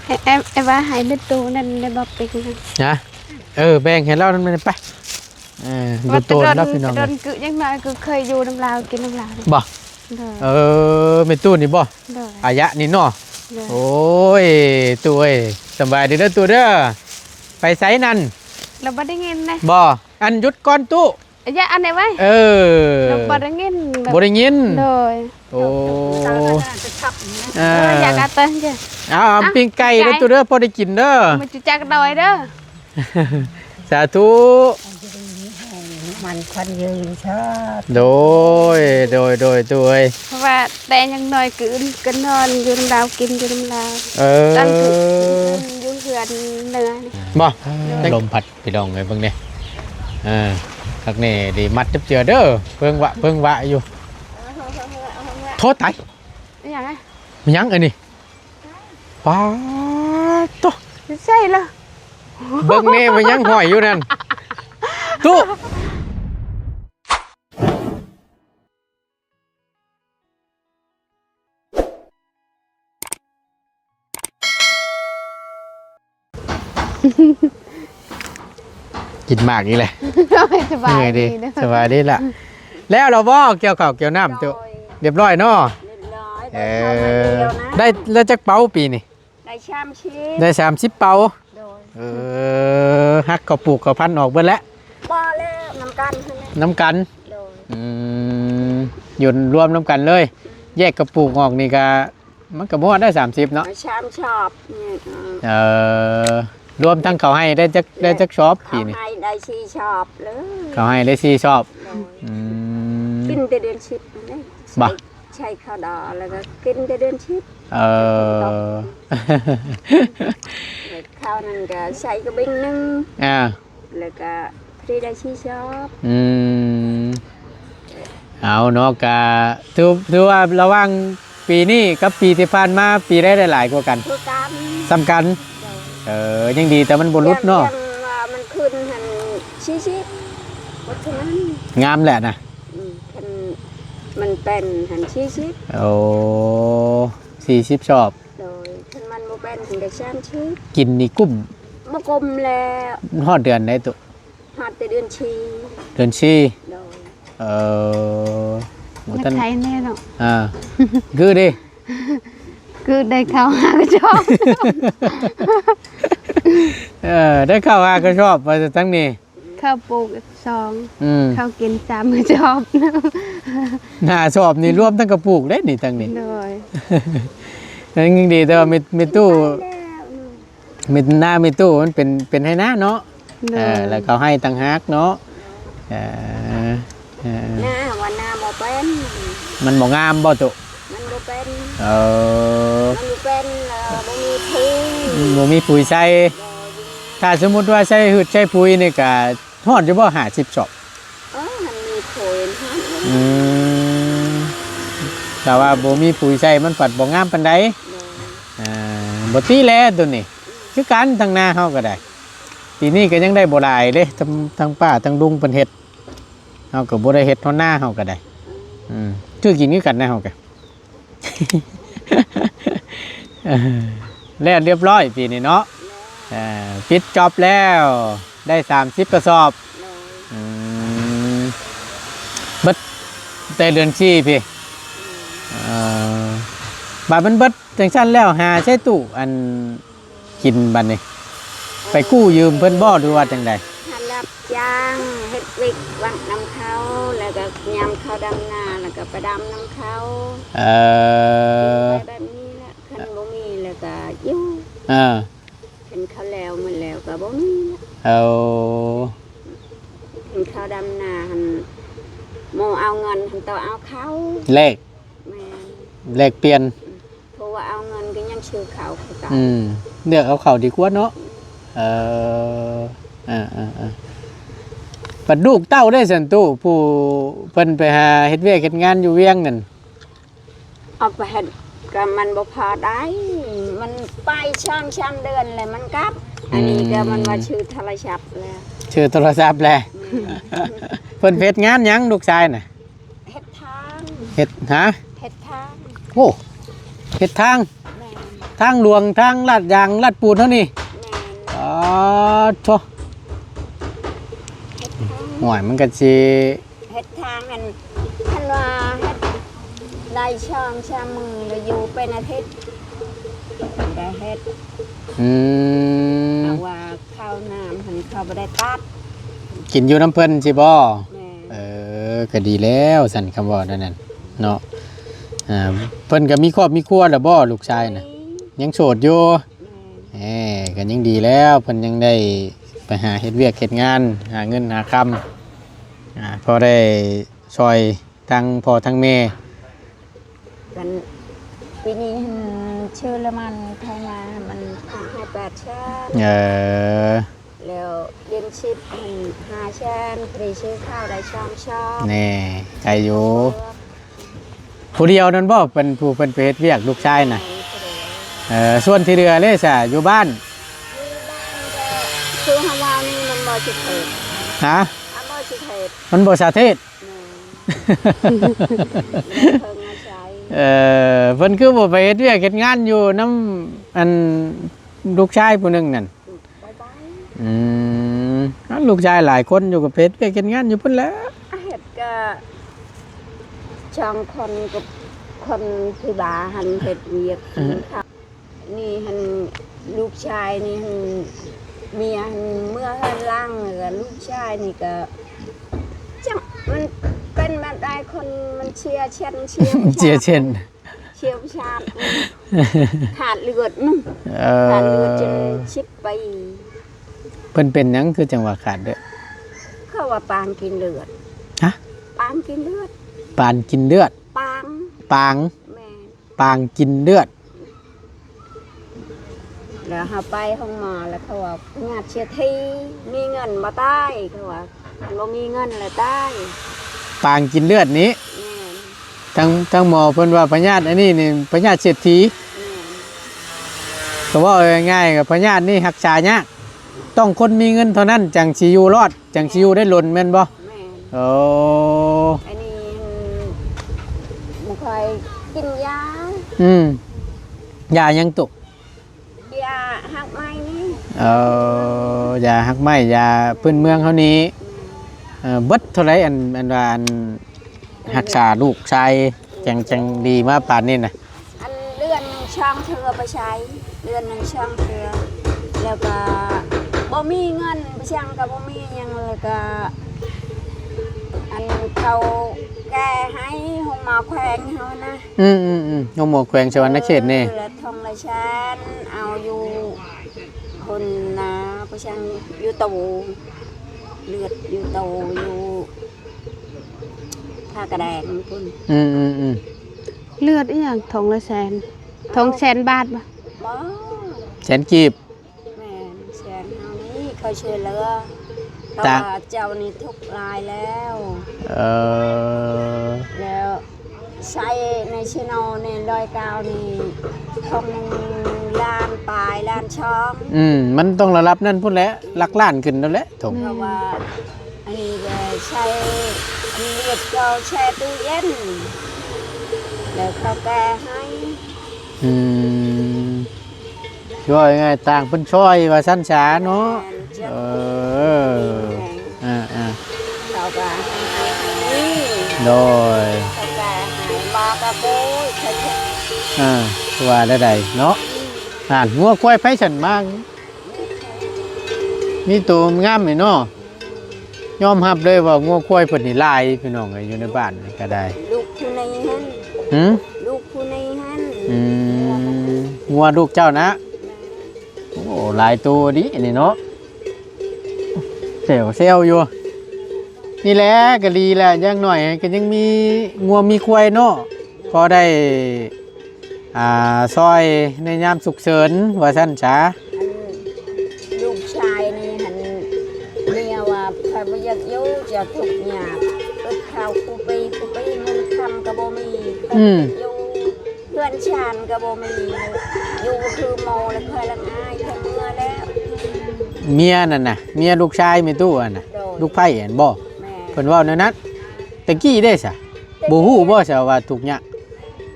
ແອ ແອ ແອວ່າໃຫ້ແມ່ຕູ້ນັ້ນໄດ້ບໍ່ເປັນນະ ນະ? ເອີ ແບ່ງໃຫ້ລາວນຳໄປ. ເອີ ວ່າແຕ່ດົນ ດົນ ດົນກຶ ຢ່າງໜ້ອຍກຶເຄີຍຢູ່ນຳລາວ ກິນນຳລາວ ບໍ່? ໂດຍ. ເອີ ແມ່ຕູ້ນີ້ບໍ່? ໂດຍ. ອາຍະນີ້ເນາະ? ໂດຍ. ໂອ້ຍ ຕູ້ເອີຍ ສະບາຍດີເດີຕູ້ເດີ. ໄປໃສນັ້ນ? ລາວບໍ່ໄດ້ຍິນເດ້. ບໍ່? ອັນ ຢຸດກ່ອນຕູ້. ຢ່າອັນນີ້ໄວ້ ເອີ ບໍ່ໄດ້ຍິນ ບໍ່ໄດ້ຍິນ ໂດຍ. ໂອ້ ເອີ ຢາກອາເຕີ ເອົາ ເອົາ ອ່ະ ປີ້ງໄກ່ເດີຕູ້ເດີ ພໍໄດ້ກິນເດີ ມາຈຸຈັກດອຍເດີ. ສາທຸ ມັນຄວັນຍືນຊາ ໂດຍ ໂດຍ ໂດຍ ໂດຍ. ເພາະວ່າແຕ່ຍັງນ້ອຍ ກະ ກະນອນຢູ່ນຳລາວ ກິນຢູ່ນຳລາວ ເອີ ຕອນຄືນຢູ່ເຮືອນເໜືອນີ້ ບໍ່? ໂດຍ. ລົມພັດ ພີ່ນ້ອງເອີຍ ເບິ່ງເດ້ ເອີ ຄັກແນ່ເດ້ ມັດຈັບເຈື່ອເດີ ເພິ່ງວະ ເພິ່ງວະຢູ່. ໂທ້ ຕາຍ ອີຫຍັງອະ? ມີຫຍັງອັນນີ້? ປາດໂທ້ ໃສ່ລະ ເບິ່ງແນ່ ມີຫຍັງຫ້ອຍຢູ່ນັ້ນ ຕູ້. ກິນໝາກອີກແຫຼະ ສະບາຍດີເດີ ສະບາຍດີລະ. ແລ້ວລະບໍ່ ກ່ຽວເຂົ້າກ່ຽວນ້ຳ ໂດຍ ຕູ້ ລຽບຮ້ອຍເນາະ? ລຽບຮ້ອຍ. ເອີ ໄດ້ ໄດ້ຈັກເປົາປີນີ້? ໄດ້ສາມສິບ ໄດ້ສາມສິບເປົາ. ໂດຍ. ເອີ ຫັກເຂົ້າປູກເຂົ້າພັນອອກເບິດແລ້ວ? ບໍ່ແລ້ວ ນຳກັນຫັ້ນແຫຼະ ນຳກັນ. ໂດຍ. ອືມ ຢູ່ລວມນຳກັນເລີຍ ອືມ ແຍກເຂົ້າປູກອອກນີ້ກະ ມັນກະບໍ່ຮອດໄດ້ສາມສິບເນາະ ສາມຊອບນີ້. ເອີ ລວມທັງເຂົ້າໄຮ່ໄດ້ຈັກ ໄດ້ຈັກຊອບປີນີ້? ເຂົ້າໄຮ່ໄດ້ສີ່ຊອບເລີຍ ເຂົ້າໄຮ່ໄດ້ສີ່ຊອບ. ໂດຍ. ອືມ ກິນແຕ່ເດືອນສິບຫັ້ນເດ້ ບໍ່? ໃສ່ເຂົ້າດອກ ແລ້ວກໍກິນແຕ່ເດືອນສິບ. ເອີ ເຂົ້ານັ້ນກໍໃສ່ກະບິງໜຶ່ງ ອ່າ ແລ້ວກໍພໍດີໄດ້ສີ່ຊອບ. ອືມ ເອົາເນາະ ກະຖື ຖືວ່າລະຫວ່າງປີນີ້ກັບປີທີ່ຜ່ານມາ ປີໃດໄດ້ຫຼາຍກວ່າກັນ? ຄືກັນ ສ່ຳກັນ. ໂດຍ. ເອີ ຍັງດີແຕ່ມັນບໍ່ຫຼຸດເນາະ ຢ່າງ ຢ່າງວ່າມັນຂຶ້ນຫັ້ນສີ່ສິບ ໝົດເທົ່ານັ້ນ ງາມແຫຼະນະ. ອືມ ຄັນມັນເປັນຫັ້ນສີ່ສິບ. ໂອ້ ສີ່ສິບຊອບ. ໂດຍ. ຄັນມັນບໍ່ເປັນ ເພິ່ນກໍສາມສິບ. ກິນນີ້ກຸ້ມ ບໍ່ກຸ້ມແລ້ວ. ຮອດເດືອນໃດຕຸ? ຮອດແຕ່ເດືອນສີ່ ເດືອນສີ່. ໂດຍ. ເອີ ບໍ່ທັນ ມັນໄຄແນ່ເນາະ ອ່າ ຄືເດ້ ຄືໄດ້ເຂົ້າຫ້າກະສອບ. ເອີ ໄດ້ເຂົ້າຫ້າກະສອບວ່າຊັ້ນ ທັງນີ້ ເຂົ້າປູກສອງ ອືມ ເຂົ້າກິນສາມກະສອບ. ຫ້າສອບນີ້ລວມທັງກະປູກເດ້ນີ້ ທັງນີ້. ໂດຍ. ຍັງດີແຕ່ວ່າແມ່ຕູ້ ແມ່ນນາແມ່ຕູ້ມັນເປັນ ເປັນໄຮ່ນາເນາະ. ໂດຍ. ເອີ ແລ້ວເຂົາໃຫ້ຕ່າງຫາກເນາະ. ເອີ ເອີ ນາວ່ານາບໍ່ເປັນ ມັນບໍ່ງາມບໍ່ຕຸ? ມັນບໍ່ເປັນ. ເອີ ມັນບໍ່ເປັນ ແລ້ວບໍ່ມີປຸຍ ອືມ ບໍ່ມີປຸຍໃສ່. ໂດຍ. ຖ້າສົມມຸດວ່າໃສ່ຫືດໃສ່ປຸຍນີ້ກະຮອດຢູ່ບໍ່ ຫ້າສິບຊອບ? ເອີ ມັນມີປຸຍຮອດຢູ່. ອືມ ຖ້າວ່າບໍ່ມີປຸຍໃສ່ມັນພັດບໍ່ງາມປານໃດ. ໂດຍ. ອ່າ ບໍ່ຕິແຫຼະໂຕນີ້ ຄືກັນ ທາງນາເຮົາກໍໄດ້ ປີນີ້ກໍຍັງໄດ້ບໍ່ຫຼາຍເດ້ ທັງ ທັງປ້າທັງລຸງເພິ່ນເຮັດ ເຮົາກໍບໍ່ໄດ້ເຮັດຮອດນາເຮົາກໍໄດ້. ອືມ ຊື້ກິນຄືກັນນະເຮົາກໍ ແລ້ວລຽບຮ້ອຍປີນີ້ເນາະ. ເອີ ປິດຈອບແລ້ວ ໄດ້ສາມສິບກະສອບ. ອືມ ເບິດແຕ່ເດືອນສີ່ພີ້. ເອີ ບາດມັນເບິດ ຈັ່ງຊັ້ນແລ້ວຫາໃຊ້ຕູ້ອັນກິນບັດນີ້ ໄປກູ້ຢືມເພິ່ນບໍ່ ຫຼືວ່າຈັ່ງໃດ? ຫາຮັບຈ້າງເຮັດວຽກວັດນຳເຂົາ ແລ້ວກໍຍາມເຂົາດຳນາ ແລ້ວກໍໄປດຳນຳເຂົາ. ເອີ ກິນໄປແບບນີ້ແຫຼະ ຄັນບໍ່ມີແລ້ວກໍຢູ່. ເອີ ຄັນເຂົາແລ້ວໝົດແລ້ວກໍບໍ່ມີ. ເອົາ ຄັນເຂົາດຳນາຫັ້ນ ໝູ່ເອົາເງິນຫັ້ນ ໂຕເອົາເຂົາ ແລກ ແມ່ນ ແລກປ່ຽນ. ເພາະວ່າເອົາເງິນກໍຍັງຊື້ເຂົ້າຄືເກົ່າ. ອືມ ເລືອກເອົາເຂົ້າດີກວ່າເນາະ. ເອີ ເອີໆໆ ບັດລູກເຕົ້າເດ້ຊັ້ນຕູ້ ຜູ້ເພິ່ນໄປຫາເຮັດວຽກເຮັດງານຢູ່ວຽງນັ້ນ? ເອົາໄປເຮັດກໍມັນບໍ່ພໍໄດ້ ມັນໄປສອງສາມເດືອນແລ້ວມັນກັບ. ອືມ ອັນນີ້ກໍມັນວ່າຊື້ໂທລະສັບແລ້ວ ຊື້ໂທລະສັບແລ້ວ. ອືມ ເພິ່ນເຮັດງານຫຍັງລູກຊາຍນະ? ເຮັດທາງ ເຮັດ ຫາ ເຮັດທາງ. ໂອ້ ເຮັດທາງ. ແມ່ນ. ທາງຫຼວງ ທາງລາດຢາງລາດປູນເຮົານີ້. ແມ່ນ. ປາດໂທ້ ເຮັດທາງ ໂອ້ຍ ມັນກໍຊິ ເຮັດທາງຫັ້ນ ຄັນວ່າເຮັດໄດ້ສອງສາມມື້ ແລ້ວຢູ່ເປັນອາທິດ ໄດ້ເຮັດ. ອືມ ເພາະວ່າ ເຂົ້ານ້ຳຫັ້ນເຂົາບໍ່ໄດ້ຕັດ ກິນຢູ່ນຳເພິ່ນຊີ້ບໍ? ແມ່ນ. ເອີ ກໍດີແລ້ວຊັ້ນ ຄຳເວົ້າແນວນັ້ນເນາະ. ອ່າ ເພິ່ນກໍມີຄອບມີຄົວແລ້ວບໍ ລູກຊາຍນະ? ຍັງໂສດຢູ່? ແມ່ນ. ເອີ ກໍຍັງດີແລ້ວ ເພິ່ນຍັງໄດ້ໄປຫາເຮັດວຽກເຮັດງານ ຫາເງິນຫາຄຳ ອ່າ ພໍໄດ້ຊ່ອຍ ທັງພໍ່ທັງແມ່. ມັນ ປີນີ້ຫັ້ນ ຊື້ລະມັນໄຖນາ ມັນຫ້າຮ້ອຍແປດແສນ. ເອີ ແລ້ວເດືອນສິບຫັ້ນຫ້າແສນ ໄປຊື້ເຂົ້າໄດ້ສອງຊອກ. ແນ່ ໄກຢູ່. ຜູ້ດຽວນັ້ນບໍ ເປັນຜູ້ເພິ່ນໄປເຮັດວຽກ ລູກຊາຍນະ? ແມ່ນ ຜູ້ດຽວ. ເອີ ສ່ວນທີ່ເຫຼືອເດ້ຊະ ຢູ່ບ້ານ? ຢູ່ບ້ານກໍຄືເຮົາເວົ້ານີ້ ມັນບໍ່ສະເທດ. ຮະ? ມັນບໍ່ສະເທດ. ມັນບໍ່ສະເທດ. ແມ່ນ. ເພິ່ນອາໄສ ເອີ ເພິ່ນຄືບໍ່ໄປເຮັດວຽກເຮັດງານຢູ່ນຳ ອັນ ລູກຊາຍຜູ້ໜຶ່ງນັ້ນ? ອືມ ເອົາ ລູກຊາຍຫຼາຍຄົນຢູ່ ກໍໄປເຮັດວຽກເຮັດງານຢູ່ພຸ້ນແຫຼະ. ເຮັດກໍສອງຄົນ ກັບຄົນທີ່ວ່າຫັ້ນເຮັດວຽກ. ເອີ. ນີ້ຫັ້ນ ລູກຊາຍນີ້ຫັ້ນ ເມຍຫັ້ນເມືອເຮືອນຫຼັງ ແລ້ວກໍລູກຊາຍນີ້ກໍ ຈັກມັນເປັນແບບໃດ ຄົນມັນເຊຍເຊັ່ນ ເຊຍ ເຊຍເຊັ່ນ ເຊຍປະສາດ ຂາດເລືອດ. ເອີ ຂາດເລືອດຈົນສິບປີ. ເພິ່ນເປັນຫຍັງຄືຈັ່ງວ່າຂາດເລືອດ? ເຂົາວ່າປາງກິນເລືອດ. ຮະ? ປາງກິນເລືອດ. ປາງກິນເລືອດ? ປາງ. ປາງ? ແມ່ນ. ປາງກິນເລືອດ. ແລ້ວເຮົາໄປໂຮງໝໍ ແລ້ວເຂົາວ່າພະຍາດເສຍທີ ມີເງິນບໍ່ຕາຍ ເຂົາວ່າ ຄັນບໍ່ມີເງິນແລ້ວຕາຍ. ປາງກິນເລືອດນີ້? ແມ່ນ. ທາງ ທາງໝໍເພິ່ນວ່າພະຍາດອັນນີ້ນີ້ ພະຍາດເສດຖີ. ແມ່ນ. ກໍເວົ້າງ່າຍໆ ກໍພະຍາດນີ້ຮັກສາຍາກ ຕ້ອງຄົນມີເງິນເທົ່ານັ້ນ ຈັ່ງຊິຢູ່ລອດ ຈັ່ງຊິຢູ່ໄດ້ດົນແມ່ນບໍ່? ແມ່ນ. ໂອ້ ອັນນີ້ບໍ່ຄ່ອຍກິນຢາ. ອືມ ຢາຫຍັງຕຸ? ຢາຮັກໄມ້ນີ້. ເອີ ຢາຮັກໄມ້ ຢາພື້ນເມືອງເຮົານີ້. ແມ່ນ. ເອີ ເບິດເທົ່າໃດ ອັນ ອັນວ່າ ອັນຮັກສາລູກຊາຍ ຈັ່ງ ຈັ່ງດີມາປານນີ້ນະ? ອັນເດືອນໜຶ່ງສອງເທື່ອໄປໃຊ້ ເດືອນໜຶ່ງສອງເທື່ອ ແລ້ວກໍບໍ່ມີເງິນ ໄປສັງກໍບໍ່ມີຫຍັງ ແລ້ວກໍ ອັນເຂົາແກ້ໃຫ້ໂຮງໝໍແຂວງເຮົານະ. ອືມໆໆ ໂຮງໝໍແຂວງສະຫວັນນະເຂດນີ້. ເອີ ລະທົ່ງລະແສນ ເອົາຢູ່ພຸ້ນນະ ໄປສັງຢູ່ໂຕ ເລືອດຢູ່ໂຕ ຢູ່ ທ່າກະແດງພຸ້ນ. ອືມໆໆ ເລືອດອີ່ຫຍັງ? ຖົງລະແສນ ຖົງແສນບາດບໍ່? ບໍ່ ແສນກີບ. ແມ່ນ ແສນເຮົານີ້ເຂົາຊ່ວຍເຫຼືອ ເພາະວ່າເຈົ້ານີ້ທຸກຫຼາຍແລ້ວ. ເອີ ແລ້ວໃຊ້ໃນເຊໂນນີ້ ຮ້ອຍເກົ້ານີ້ ຖົງລ້ານປາຍ ລ້ານສອງ. ອືມ ມັນຕ້ອງລະດັບນັ້ນພຸ້ນແຫຼະ ຫຼັກລ້ານຂຶ້ນນັ້ນແຫຼະ ຖົງ. ເພາະວ່າ ອັນນີ້ກໍໃຊ້ ອັນນີ້ກໍແຊ່ຕູ້ເຢັນ ແລ້ວເຂົາແກ້ໃຫ້. ອືມ ຄືວ່າງ່າຍໆ ຕ່າງເພິ່ນຊ່ອຍວ່າຊັ້ນສາເນາະ. ແມ່ນ ເອີ ແມ່ນ ອ່າໆ ເຂົາກໍໃຫ້ ໂດຍ ເຂົາກໍໃຫ້ ມາກໍໂອ້ຍ ເຂົາ ອ່າ ວ່າແນວໃດເນາະ. ອ່າ ງົວຄວາຍໃຜຊັ້ນມາ ມີໂຕງາມນີ້ເນາະ. ຍອມຮັບເລີຍວ່າງົວຄວາຍເພິ່ນນີ້ຫຼາຍ ພີ່ນ້ອງເອີຍ ຢູ່ໃນບ້ານນີ້ກໍໄດ້. ລູກຜູ້ໃນຫັ້ນ. ຫື? ລູກຜູ້ໃນຫັ້ນ. ອືມ ງົວລູກເຈົ້ານະ? ແມ່ນ. ໂອ້ ຫຼາຍໂຕດີນີ້ເນາະ ແຊວໆຢູ່. ນີ້ແຫຼະກໍດີແຫຼະ ຢ່າງໜ້ອຍກໍຍັງມີງົວມີຄວາຍເນາະ ພໍໄດ້ ອ່າ ຊ່ອຍໃນຍາມສຸກເສີນວ່າຊັ້ນສາ. ອັນລູກຊາຍນີ້ຫັ້ນ ເມຍວ່າຂ້ອຍບໍ່ຢາກຢູ່ ຈະທຸກຍາກ ອຶດເຂົ້າຄູ່ປີ ຄູ່ປີ ເງິນຄຳກໍບໍ່ມີ. ອືມ ຢູ່ເຮືອນຊານກໍບໍ່ມີ ຢູ່ຄືໝູ່ ແລ້ວຂ້ອຍລະອາຍ ຂ້ອຍເມືອແລ້ວ. ເມຍນັ້ນນະ ເມຍລູກຊາຍແມ່ຕູ້ຫັ້ນນະ? ໂດຍ ລູກໃພ້ຫັ້ນບໍ່? ແມ່ນ. ເພິ່ນເວົ້າແນວນັ້ນ ແຕ່ກີ້ເດ້ສະ ແຕ່ກີ້ ບໍ່ຮູ້ບໍ່ສະວ່າທຸກຍາກ?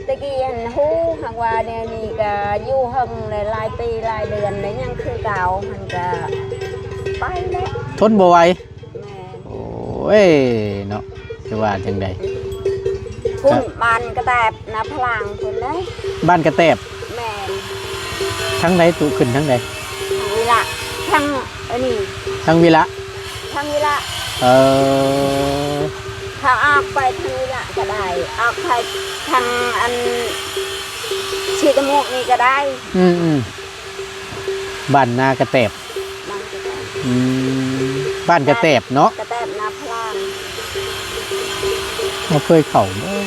ແຕ່ກີ້ຫັ້ນຮູ້ ຫາກ ວ່າແນວນີ້ກໍຢູ່ເຖິງຫຼາຍປີຫຼາຍເດືອນແລ້ວ ຍັງຄືເກົ່າ ມັນກໍໄປແລ້ວ ທົນບໍ່ໄຫວ. ແມ່ນ. ໂອ້ຍເນາະ ຈະວ່າຈັ່ງໃດ ພຸ້ນ ກະ ບ້ານກະແຕບນາພະລາງພຸ້ນເດ້. ບ້ານກະແຕບ? ແມ່ນ. ທາງໃດຕຸ ຂຶ້ນທາງໃດ? ທາງວິລະ ທາງອັນນີ້ ທາງວິລະ ທາງວິລະ. ເອີ ຖ້າອອກໄປທາງວິລະກໍໄດ້ ອອກໄປທາງອັນສີຕະໝວກນີ້ກໍໄດ້. ອືມໆ ບ້ານນາກະແຕບ. ບ້ານກະແຕບ. ອືມ ບ້ານກະແຕບເນາະ ກະແຕບນາພະລາງ. ບໍ່ເຄີຍເຂົ້າບໍ່?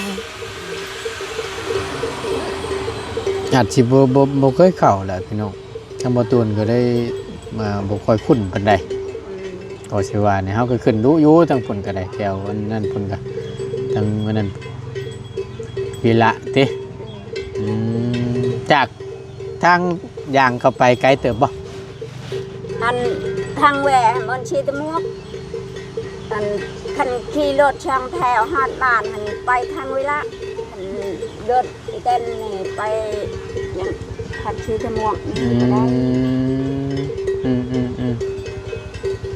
ອາດຊິບໍ່ ບໍ່ ບໍ່ເຄີຍເຂົ້າແຫຼະພີ່ນ້ອງ. ທາງບໍ່ຕູນກໍໄດ້ ອ່າ ບໍ່ຄ່ອຍຄຸ້ນປານໃດ. ອືມ ກໍຊິວ່ານີ້ ເຮົາກໍຂຶ້ນດຸຢູ່ທາງພຸ້ນກໍໄດ້ ແຖວອັນນັ້ນພຸ້ນກໍ ທາງອັນນັ້ນ ວິລະຕິ. ອືມ ຈາກທາງຍ່າງເຂົ້າໄປໄກເຕີບບໍ່? ອັນທາງແວ່ມັນຊີຕະໝວກ ອັນຄັນຂີ່ລົດຊ່ອງແຖວຮອດບ້ານຫັ້ນໄປທາງວິລະ ຄັນລົດອີແຕນນີ້ໄປຫຍັງ ພັດຊີຕະໝວກນີ້ກໍໄດ້. ອືມ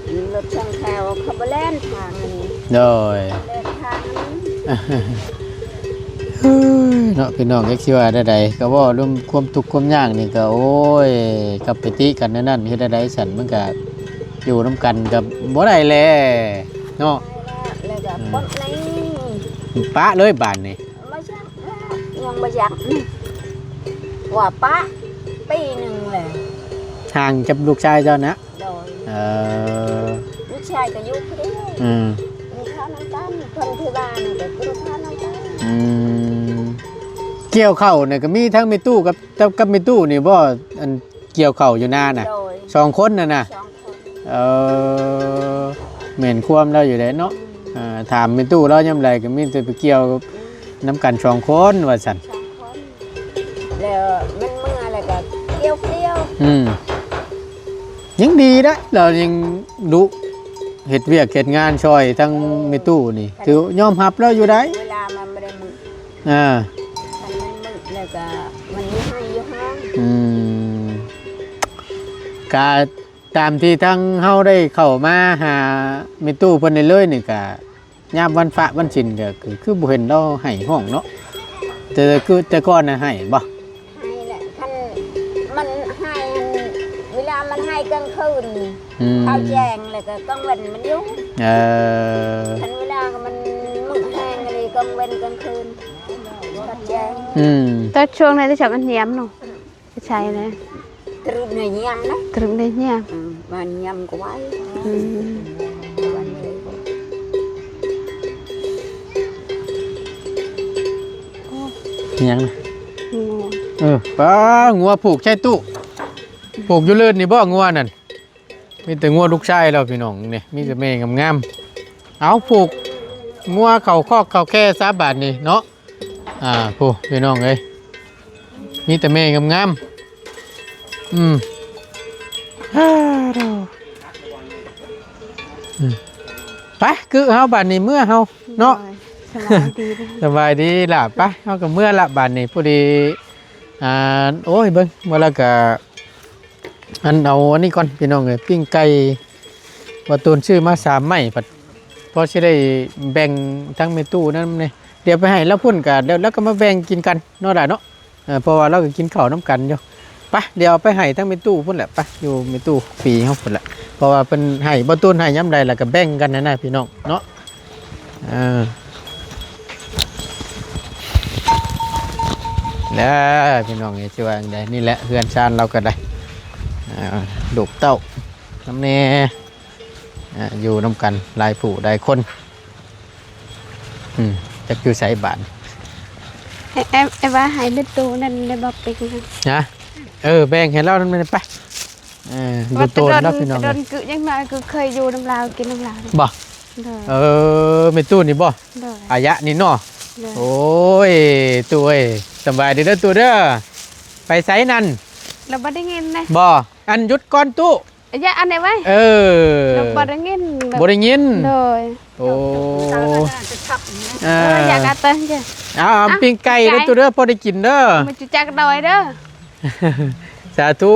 ອືມໆໆ ລົດຊ່ອງແຖວເຂົາບໍ່ແລ່ນທາງນີ້. ໂດຍ ແລ່ນທາງນີ້. ເອີ ເນາະ ພີ່ນ້ອງ ຈັກຊິວ່າແນວໃດ ກໍເວົ້າເລື່ອງຄວາມທຸກຄວາມຍາກນີ້ກໍ ໂອ້ຍ ກັບໄປຕິກັນແນວນັ້ນ ເຮັດແນວໃດຊັ້ນ ມັນກໍຢູ່ນຳກັນກໍບໍ່ໄດ້ແຫຼະເນາະ. ແລ້ວກໍ ອືມ ປົດນີ້ ປະເລີຍບາດນີ້. ບໍ່ຢາກແລ້ວ ຍັງບໍ່ຢາກ ອືມ ວ່າປະປີໜຶ່ງແລ້ວ ຫ່າງກັບລູກຊາຍເຈົ້ານະ. ໂດຍ ເອີ ລູກຊາຍກໍຢູ່ຜູ້ດຽວ. ອືມ ກິນເຂົ້ານຳກັນ ຄົນທີ່ບ້ານກໍກິນເຂົ້ານຳກັນ. ອືມ ກ່ຽວເຂົ້ານີ້ກໍມີທັງແມ່ຕູ້ກັບ ກັບ ກັບແມ່ຕູ້ນີ້ບໍ່? ອັນກ່ຽວເຂົ້າຢູ່ນານະ. ໂດຍ ສອງຄົນນັ້ນນະ. ສອງຄົນ. ເອີ ແມ່ນຄວາມລາວຢູ່ເດ້ເນາະ. ອືມ ອ່າ ຖາມແມ່ຕູ້ລາວຍາມໃດກໍມີແຕ່ໄປກ່ຽວ ອືມ ນຳກັນສອງຄົນວ່າຊັ້ນ. ສອງຄົນ ແລ້ວມັນເມື່ອແລ້ວກໍກ່ຽວຜູ້ດຽວ. ອືມ ຍັງດີເດ້ ລາວຍັງດຸ ເຮັດວຽກເຮັດງານຊ່ອຍທັງ ເອີ ແມ່ຕູ້ນີ້ ຖືຍອມຮັບລາວຢູ່ໄດ໋. ເວລາມັນບໍ່ໄດ້ມື້ ອ່າ ຄັນມັນມື້ແລ້ວກໍມັນຢູ່ໄຮ່ຢູ່ຫ້ອງ. ອືມ ກະຕາມທີ່ທາງເຮົາໄດ້ເຂົ້າມາຫາແມ່ຕູ້ເພິ່ນເລີຍໆນີ້ ກະຍາມວັນພະວັນສິນກໍຄື ຄືບໍ່ເຫັນລາວໄຫ້ຮ້ອງເນາະ. ແຕ່ ຄືແຕ່ກ່ອນນະໄຫ້ບໍ່? ໄຫ້ແຫຼະ ຄັນມັນໄຫ້ ເວລາມັນໄຫ້ກາງຄືນ ອືມ ເຂົ້າແຈ້ງ ແລ້ວກໍກາງເວັນມັນຢູ່. ເອີ ຄັນເວລາມັນມືດແຮງອີ່ຫຼີ ກາງເວັນກາງຄືນເຂົ້າແຈ້ງ. ອືມ ແຕ່ຊ່ວງໃນທີ່ເຈົ້າມັນຍາມເນາະ ໃຊ້ແລ້ວ ຕຣຶບໃນຍາມນະ ຕຣຶບໃນຍາມ. ອືມ ມັນຍາມກໍໄວ. ອືມ ຫຍັງນະ? ງົວ. ເອີ ປ້າ ງົວຜູກໃສ່ຕູ້ ຜູກຢູ່ເລີດນີ້ບໍ່ ງົວນັ້ນ? ມີແຕ່ງົວລູກຊາຍລາວພີ່ນ້ອງນີ້ ມີແຕ່ແມ່ງາມໆ. ເອົາ ຜູກງົວເຂົ້າຄອກເຂົ້າແຄຊະບາດນີ້ເນາະ. ອ່າ ຜູ້ ພີ່ນ້ອງເອີຍ ມີແຕ່ແມ່ງາມໆ. ອືມ ອືມ ໄປ ຄືເຮົາບາດນີ້ເມືອເຮົາເນາະ. ໂດຍ ສະບາຍດີ ສະບາຍດີລະ. ໄປ ເຮົາກໍເມືອລະບາດນີ້ ພໍດີ ອ່າ ໂອ້ຍ ເບິ່ງ ເມື່ອລະກະ ອັນ ເອົາອັນນີ້ກ່ອນພີ່ນ້ອງເອີຍ ປີ້ງໄກ່ ວ່າຕູນຊື້ມາສາມໄມ້ ພັດພໍຊິໄດ້ແບ່ງທັງແມ່ຕູ້ນຳແດ່. ດຽວໄປໃຫ້ລາວພຸ້ນກະ ດຽວລາວກໍມາແບ່ງກິນກັນເນາະຫຼານເນາະ. ເອີ ເພາະວ່າລາວກໍກິນເຂົ້ານຳກັນຢູ່. ໄປ ດຽວເອົາໄປໃຫ້ທັງແມ່ຕູ້ພຸ້ນແຫຼະ ໄປ ຢູ່ແມ່ຕູ້ປີເຮົາພຸ້ນແຫຼະ ເພາະວ່າເພິ່ນໃຫ້ ບໍ່ຕູນໃຫ້ຍາມໃດລະກໍແບ່ງກັນຫັ້ນນະພີ່ນ້ອງເນາະ. ເອີ ແລ້ວພີ່ນ້ອງເອີຍ ຊິວ່າຈັ່ງໃດ ນີ້ແຫຼະເຮືອນຊານລາວກໍໄດ້ ເອີ ລູກເຕົ້ານຳແດ່ ເອີ ຢູ່ນຳກັນຫຼາຍຜູ້ຫຼາຍຄົນ. ອືມ ຈັກຢູ່ໃສບາດນີ້ ແອ ແອ ແອວ່າໃຫ້ແມ່ຕູ້ນັ້ນໄດ້ບໍ່ ເປັນຫຍັງ ນະ? ເອີ ແບ່ງໃຫ້ລາວນຳໄປ. ເອີ ຢູ່ໂຕນລາວພີ່ນ້ອງ ແຕ່ດົນ ແຕ່ດົນກຶຍັງນ້ອຍ ກຶເຄີຍຢູ່ນຳລາວ ກິນນຳລາວບໍ່? ໂດຍ ເອີ ແມ່ຕູ້ນີ້ບໍ່? ໂດຍ ອາຍະນີ້ເນາະ. ໂດຍ ໂອ້ຍ ຕູ້ເອີຍ ສະບາຍດີເດີຕູ້ເດີ. ໄປໃສນັ້ນ? ລາວບໍ່ໄດ້ຍິນເດ້. ບໍ່ ອັນ ຢຸດກ່ອນຕູ້ ອາຍະ ອັນໃດໄວ້? ເອີ ລາວບໍ່ໄດ້ຍິນ ບໍ່ໄດ້ຍິນ. ໂດຍ ໂອ້ ເຈົ້າ ເຈົ້າ ເຈົ້າ ເຈົ້າ ເອີ ເອີ ຢາກກະເຕີງເຈົ້າ ເອົາ ເອົາ ອ່ະ ປີ້ງໄກ່ເດີ ໄກ່ ຕູ້ເດີ ພໍໄດ້ກິນເດີ ມາຈຸຈັກດອຍເດີ ສາທຸ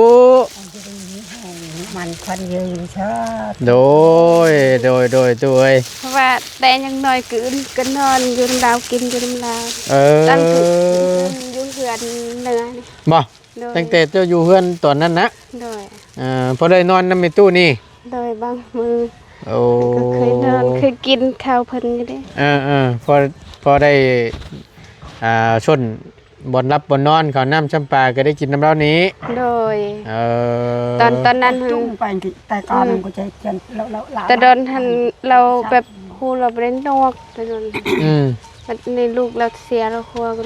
ມັນຄວັນຍືນຊາ ໂດຍ ໂດຍ ໂດຍ ໂດຍ ເພາະວ່າແຕ່ຍັງນ້ອຍ ຄືກະນອນຢູ່ນຳລາວ ກິນຢູ່ນຳລາວ ເອີ ຕອນຄືນຢູ່ເຮືອນເໜືອນີ້ ບໍ່? ໂດຍ ຕັ້ງແຕ່ເຈົ້າຢູ່ເຮືອນຕອນນັ້ນນະ? ໂດຍ ເອີ ພໍໄດ້ນອນນຳແມ່ຕູ້ນີ້? ໂດຍ ບາງມື້ ໂອ້ ກໍເຄີຍນອນ ເຄີຍກິນເຂົ້າເພິ່ນຢູ່ເດ້ ເອີໆ ພໍ ພໍໄດ້ ອ່າ ຊົນບ່ອນຫຼັບບ່ອນນອນ ເຂົ້ານ້ຳຊຳປາກໍໄດ້ກິນນຳລາວນີ້ ໂດຍ ເອີ ຕອນ ຕອນນັ້ນຫັ້ນ ຈຸງໄປ ແຕ່ກ່ອນ ອືມ ກໍຈະ ຈະ ລາວ ລາວ ລາວ ແຕ່ດອນຫັ້ນ ລາວແບບ ຫູລາວບໍ່ໄດ້ໜວກ ແຕ່ດອນ ອືມ ບັດນີ້ລູກລາວເສຍ ລາວຫົວກໍ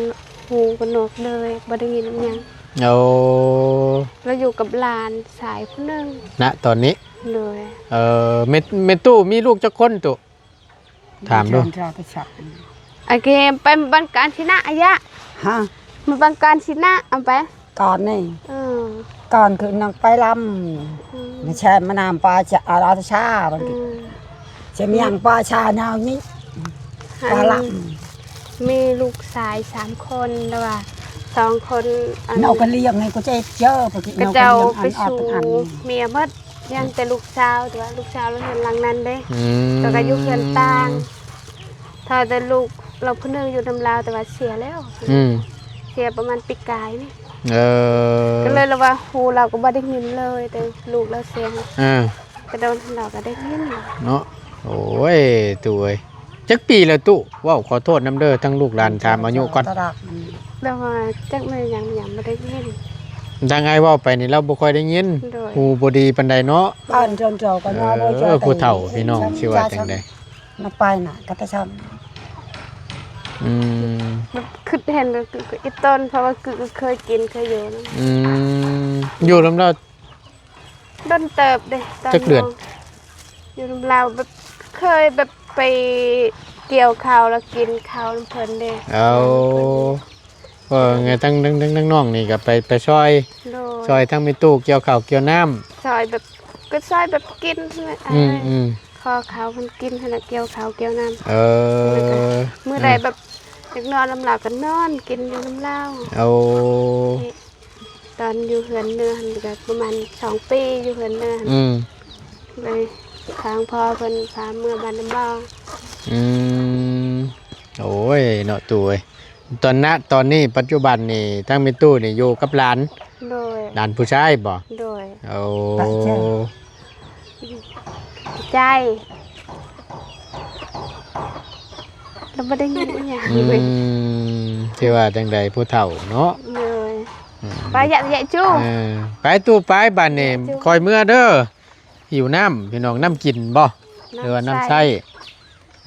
ຫູກໍໜວກເລີຍ ບໍ່ໄດ້ຍິນຫຍັງ ໂອ້ ລາວຢູ່ກັບຫຼານຊາຍຜູ້ໜຶ່ງ ນະ ຕອນນີ້ ໂດຍ ເອີ ແມ່ ແມ່ຕູ້ມີລູກຈັກຄົນຕູ້? ຖາມດູ ອາເກ ໄປບັງການຊິນະອາຍະ ຮະ ມາບັງການຊິນະ ເອົາໄປ ກ່ອນນີ້ ເອີ ກ່ອນຄືນາງໄປລຳ ອືມ ມາແຊ່ມານ້ຳປາຈະອາລາຊາ ອືມ ຈະມຽງປາຊາຍາວນີ້ ປາລຳ ມີລູກຊາຍສາມຄົນ ແຕ່ວ່າສອງຄົນ ອັນ ເຮົາກໍລ້ຽງໃຫ້ ກໍເຈັບເຈີ ເຂົາເຈົ້າໄປສູ່ເມຍໝົດ ຍັງແຕ່ລູກສາວ ແຕ່ວ່າລູກສາວລາວເຮືອນຫຼັງນັ້ນເດ້ ອືມ ແລ້ວກໍຢູ່ເຮືອນຕ່າງ ຖ້າແຕ່ລູກລາວຜູ້ໜຶ່ງຢູ່ນຳລາວ ແຕ່ວ່າເສຍແລ້ວ ອືມ ເສຍປະມານປີກາຍນີ້ ເອີ ກໍເລີຍລາວວ່າ ຫູລາວກໍບໍ່ໄດ້ຍິນເລີຍ ແຕ່ລູກລາວເສຍ ເອີ ແຕ່ໂດນລາວກໍໄດ້ຍິນເນາະ ໂອ້ຍ ຕູ້ເອີຍ ຈັກປີແລ້ວຕູ້? ເວົ້າຂໍໂທດນຳເດີ ທັງລູກຫຼານຖາມອາຍຸກ່ອນ ແຕ່ວ່າຈັກແມ່ນຫຍັງ ຍັງບໍ່ໄດ້ຍິນ ທາງອ້າຍເວົ້າໄປນີ້ລາວບໍ່ຄ່ອຍໄດ້ຍິນ ໂດຍ ຫູບໍ່ດີປານໃດເນາະ ເອີ ຜູ້ເຖົ້າພີ່ນ້ອງຊິວ່າຈັ່ງໃດ ນະໄປນະ ກະຕະຊຳ ອືມ ແບບຄິດເຫັນແບບ ອີຕອນ ເພາະວ່າຄືເຄີຍກິນເຄີຍຢູ່ນຳ ອືມ ຢູ່ນຳລາວ ດົນເຕີບເດ້ ຕອນ ຈັກເດືອນ ຢູ່ນຳລາວ ແບບເຄີຍແບບໄປກ່ຽວເຂົ້າ ແລ້ວກິນເຂົ້ານຳເພິ່ນເດ້ ເອົາ ເອີ ທັງ ທັງ ທັງນ້ອງນີ້ກໍໄປ ໄປຊ່ອຍ ໂດຍ ຊ່ອຍທັງແມ່ຕູ້ກ່ຽວເຂົ້າກ່ຽວນ້ຳ ຊ່ອຍແບບ ກໍຊ່ອຍແບບກິນຫັ້ນແຫຼະ ອືມໆ ຂໍເຂົ້າເພິ່ນກິນຫັ້ນແຫຼະ ກ່ຽວເຂົ້າກ່ຽວນ້ຳ ເອີ ແລ້ວກໍມື້ໃດ ເອີ ແບບຢາກນອນນຳລາວກໍນອນ ກິນຢູ່ນຳລາວ ໂອ້ ຕອນຢູ່ເຮືອນເໜືອຫັ້ນກໍປະມານສອງປີ ຢູ່ເຮືອນເໜືອຫັ້ນ ອືມ ເລີຍທາງພໍ່ເພິ່ນພາເມືອບ້ານນ້ຳບໍ່ ອືມ ໂອ້ຍ ເນາະຕູ້ເອີຍ ຕອນນະ ຕອນນີ້ປັດຈຸບັນນີ້ ທາງແມ່ຕູ້ນີ້ຢູ່ກັບຫຼານ ໂດຍ ຫຼານຜູ້ຊາຍບໍ່? ໂດຍ ໂອ້ ໃຈ ລາວບໍ່ໄດ້ຍິນອີຫຍັງ ອືມ ຊິວ່າຈັ່ງໃດ ຜູ້ເຖົ້າເນາະ ໂດຍ ອືມ ໄປ ຢະ ຢະຈູ ເອີ ໄປຕູ້ໄປ ບາດນີ້ ຢະຈູ ຄ່ອຍເມືອເດີ ຫິວນ້ຳ ພີ່ນ້ອງ ນ້ຳກິນບໍ່? ນ້ຳ ຫຼືວ່ານ້ຳໃຊ້ ໃຊ້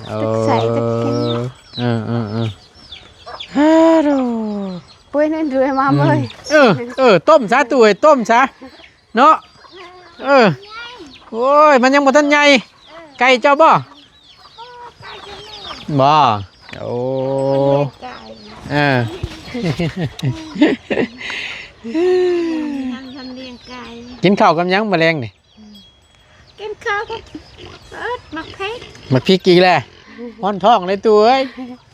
ເອີ ຈັກໃຊ້ຈັກກິນ ເອີໆໆ ຮາໂດ ເປີດນັ້ນດ້ວຍມາ ອືມ ເອີຍ ເອີ ເອີ ຕົ້ມຊະ ຕູ້ເອີຍ ຕົ້ມຊະ ເນາະ ເອີ ໂອ້ຍ ມັນຍັງບໍ່ທັນໃຫຍ່ ເອີ ໄກ່ເຈົ້າບໍ່? ບໍ່ ໂອ້ ເອີ ຍັງທັນລ້ຽງໄກ່ ກິນເຂົ້າກັບຫຍັງມື້ແລງນີ້? ກິນເຂົ້າກັບ ເອີ ໝາກພິກ ໝາກພິກອີກແລ້ວ ຮ້ອນທ້ອງເລີຍຕູ້ເອີຍ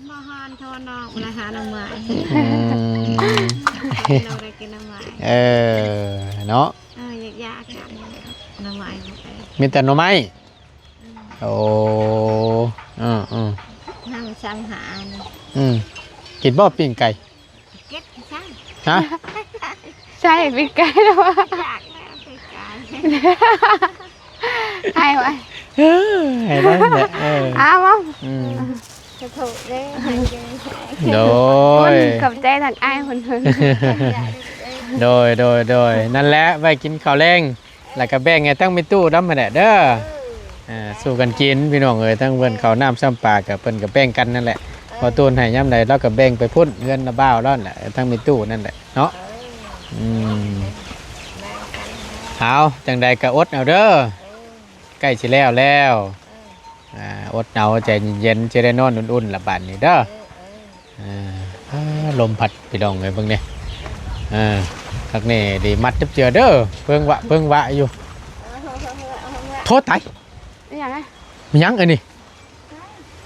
ບໍ່ຮ້ອນທ້ອງ ນ້ອງ ມາຫາໜໍ່ໄມ້ ອືມ ນ້ອງໄດ້ກິນໜໍ່ໄມ້ ເອີ ເນາະ ເອີ ຢາກ ຢາກອາກາດ ໜໍ່ໄມ້ ມີແຕ່ໜໍ່ໄມ້ ອືມ ໂອ້ ເອີໆ ນ້ຳຊຳຫານີ້ ອືມ ກິນບໍ່ປີ້ງໄກ່? ເກັດຊັ້ນ ຮະ? ໃຊ່ ປີກາຍແລ້ວວ່າ ຢາກແລ້ວປີກາຍ ໃຫ້ໄວ້ ເອີ ໃຫ້ໄດ້ແຫຼະ ເອີ ອ້າວ ອືມ ຂໍໂທດເດີ ໂດຍ ຂອບໃຈທາງອ້າຍເພິ່ນ ໂດຍ ໂດຍ ໂດຍ ນັ້ນແຫຼະ ໄວ້ກິນເຂົ້າແລງ ແລ້ວກໍແບ່ງໃຫ້ທັງແມ່ຕູ້ນຳຫັ້ນແຫຼະເດີ ເອີ ສູ້ກັນກິນພີ່ນ້ອງເອີຍ ທັງເພິ່ນເຂົ້ານ້ຳຊ້ຳປາກໍເພິ່ນກໍແບ່ງກັນນັ້ນແຫຼະ ເອີ ພໍ່ຕູນໃຫ້ຍາມໃດລາວກໍແບ່ງໄປພຸ້ນ ເຮືອນລະບ່າວລາວນັ້ນແຫຼະ ທັງແມ່ຕູ້ນັ້ນແຫຼະເນາະ ເອີ ອືມ ແບ່ງກັນ ເອົາ ຈັ່ງໃດກໍອົດເອົາເດີ ເອີ ໃກ້ຊິແລ້ວແລ້ວ ເອີ ອ່າ ອົດເອົາ ໃຈເຢັນໆ ຊິໄດ້ນອນອຸ່ນໆ ລະບາດນີ້ເດີ ເອີ ເອີ ອ່າ ລົມພັດພີ່ນ້ອງເອີຍ ເບິ່ງແດ່ ເອີ ຄັກແນ່ດີ ມັດຈັບເຈື່ອເດີ ເພິ່ງວະ ເພິ່ງວະຢູ່ ໂທດຕາຍ ອີຫຍັງອະ? ມີຫຍັງອັນນີ້?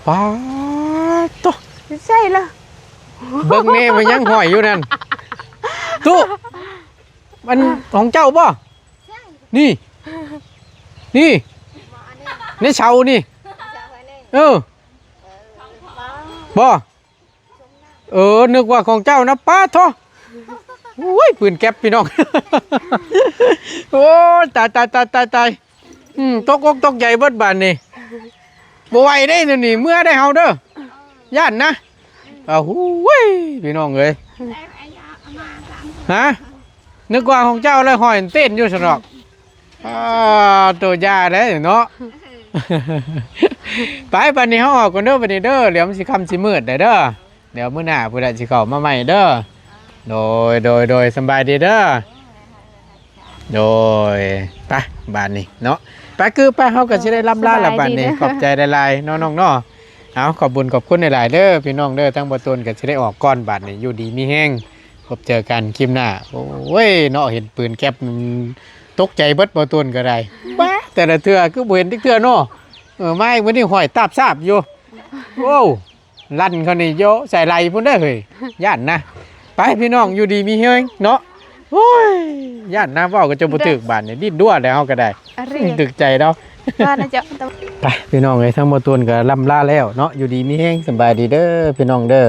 ປາດໂທ້ ໃຊ່ລະ ເບິ່ງແນ່ວ່າຍັງຫ້ອຍຢູ່ນັ້ນ. ຕູ້ ອັນຂອງເຈົ້າບໍ່? ນີ້ ນີ້ ໃນເສົານີ້. ເອີ ບໍ່ ເອີ ນຶກວ່າຂອງເຈົ້ານະ. ປາດໂທ້ ໂອ້ຍ ປືນແກັບພີ່ນ້ອງ. ໂອ້ຍ ຕາຍ ຕາຍ ຕາຍ ຕາຍ ຕາຍ. ອືມ ຕົກອົກຕົກໃຈເບິດບາດນີ້ ບໍ່ໄຫວເດ້ແນວນີ້ ເມືອໄດ້ເຮົາເດີ ຢ້ານນະ. ອ້າວ ໂອ້ຍ ພີ່ນ້ອງເອີຍ ຮະ ນຶກວ່າຂອງເຈົ້າແລ້ວ ຫ້ອຍເຕັ້ນຢູ່ຊັ້ນດອກ. ອ່າ ໂຕຢ່າໄດ້ເນາະ. ໄປ ບາດນີ້ເຮົາອອກກ່ອນເດີ ບາດນີ້ເດີ ດຽວມັນຊິຄ່ຳຊິມືດແລ້ວເດີ. ດຽວມື້ໜ້າພຸ້ນແຫຼະຊິເຂົ້າມາໃໝ່ເດີ. ໂດຍ ໂດຍ ໂດຍ ສຳບາຍດີເດີ. ໂດຍ ໄປ ບາດນີ້ເນາະ ໄປ ຄືໄປ ເຮົາກໍຊິໄດ້ລ່ຳລາລະບາດນີ້. ສະບາຍດີເດີ ຂອບໃຈຫຼາຍໆເນາະນ້ອງເນາະ. ເອົາ ຂອບບຸນຂອບຄຸນຫຼາຍໆເດີພີ່ນ້ອງເດີ. ທາງບໍ່ຕູນກໍຊິໄດ້ອອກກ່ອນບາດນີ້ ຢູ່ດີມີແຮງ ພົບເຈີກັນຄລິບໜ້າ. ໂອ້ຍເນາະ ເຫັນປືນແກັບ ຕົກໃຈເບິດ ບໍ່ຕູນກໍໄດ້. ບ້າ ແຕ່ລະເທື່ອຄືບໍ່ເຫັນຈັກເທື່ອເນາະ. ເອີ ມາອີກມື້ນີ້ຫ້ອຍຕາບຊາບຢູ່. ໂອ້ ລັນເຂົານີ້ໂຍໃສ່ໄຫຼພຸ້ນເດີເຮີ້ຍ ຢ້ານນະ. ໄປພີ່ນ້ອງ ຢູ່ດີມີແຮງເນາະ. ໂອ້ຍ ຢ້ານນະ ເວົ້າກໍຈະບໍ່ຖືກບາດນີ້ ດິ້ນດ້ວນແລ້ວເຮົາກໍໄດ້. ອາ ຖືກໃຈເນາະ ວ່ານະເຈົ້າ. ໄປພີ່ນ້ອງເອີຍ ທາງບໍ່ຕູນກໍລ່ຳລາແລ້ວເນາະ. ຢູ່ດີມີແຮງ ສະບາຍດີເດີພີ່ນ້ອງເດີ.